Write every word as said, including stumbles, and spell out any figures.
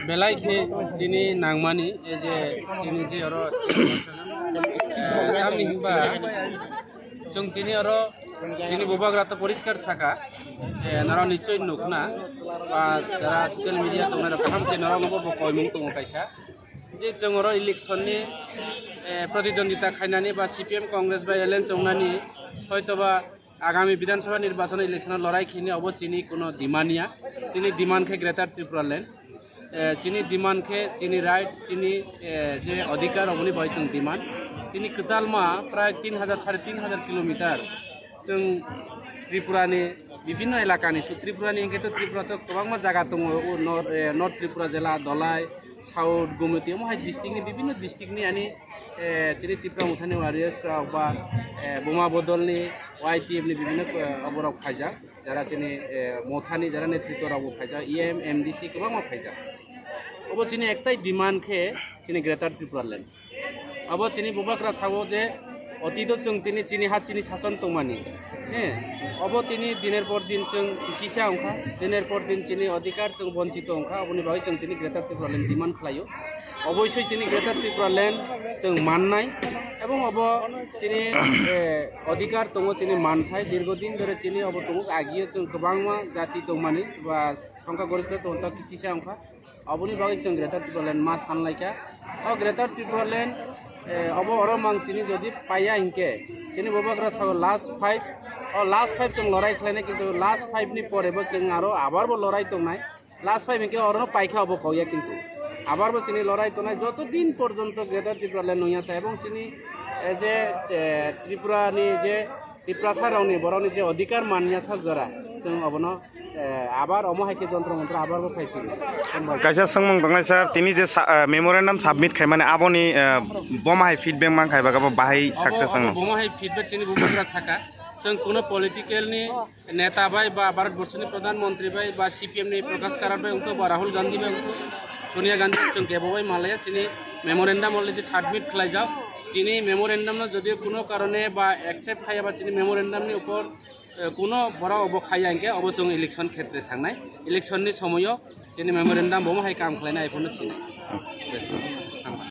Belai khe chini nangmani, ei je chini je oro, eh, tamni hinba chwng tini oro chini bubagra to poriskar saka, eh, norok nichoi nukna ba jara social media tongnai rok kaham khe norok no bo koimung tongo kaisa. Je chwng oro election ni, eh, pratidwondita khainani ba C P M Congress bai alliance wngnani hoitoba agami Bidhan Sabha nirbachon election o lorai khini obo chini kuno demand ya. Chini demand khe Greater Tripura Land. Eh, chini demand khe chini right, chini, eh, je adhikar oboni bai chwng demand. Chini kwchalma prai tin hajar, sare tin hajar kilometer chwng Tripura ni bibhinno elaka ni, so Tripura ni hwnkhe to Tripura to kwbangma jaga tongo, o Nor-, eh, North Tripura jela, Dhalai, South, Gumoti, omo hai district ni, bibhinno district ni ani, eh, chini Tipra Mothani warriors rok ba, eh, Buma Bodol ni, Y T F ni bibhinno, eh, oborok phaijak, jara chini, eh, Mothani jara netritwo rok bo phaijak, E M, M D C kwbangma phaijak. Obo chini ektai demand khe chini Greater Tripura Land. Abo chini bubagra sao je otito chwng tini chini ha chini sason tongmani. He, obo tini diner por din chwng kisisa wngkha, diner por din chini adhikar chwng bonchito wngkha, oboni bagwi chwng tini Greater Tripura Land demand khlaio. Oboisoi chini Greater Tripura Land chwng mannai, ebong obo chini, eh, adhikar tongo, chini manthai, dirgo din dhore chini obo tongo, agiyo chwng kwbangma jati tongmani ba songkha gorista tongta kisisa wngkha. Oboni bagwi chwng Greater Tripura Land ma sanlaikha. O Greater Tripura Land, eh, obo oro mang chini jodi paiya hinkhe, chini bubagra sago last five, o last five chwng lorai khlainai, kintu last five ni pore bo chwng aro abar bo lorai tongnai. Last five hinkhe orono paikha obo kokya, kintu abar bo chini lorai tongnai joto din porjonto Greater Tripura Land nungya sa ebong chini, eh, je, eh, Tripura ni je Tiprasa rokni borokni je adhikar manya sak jora, chwng obono, eh, abar omo hai khe jontro montro abar bo phai phino. Hambai. Kaisa swngmung tongnai sir, tini je sa-, eh, memorandum submit khaimani aboni, eh, boma hai feedback man khai bagabo bahai success wngno? Obo, obo boma hai feedback chini bubagra saka. Chwng kuno political ni neta bai ba Bharat Borso ni Pradhan Mantri bai ba C P M ni Prakash Karat bai wngkha ba Rahul Gandhi bai wngkha, Sonia Gandhi chwng kebo bai malaya chini memorandum already submit khlaijak. Chini memorandum no jodi kuno karone ba accept khaiya ba chini memorandum ni upor, eh, kuno borok obo khaiya hinkhe obo chwng election khetre thangnai. Election ni somoyo chini memorandum bo hai kam khlainai, ai phano sinai.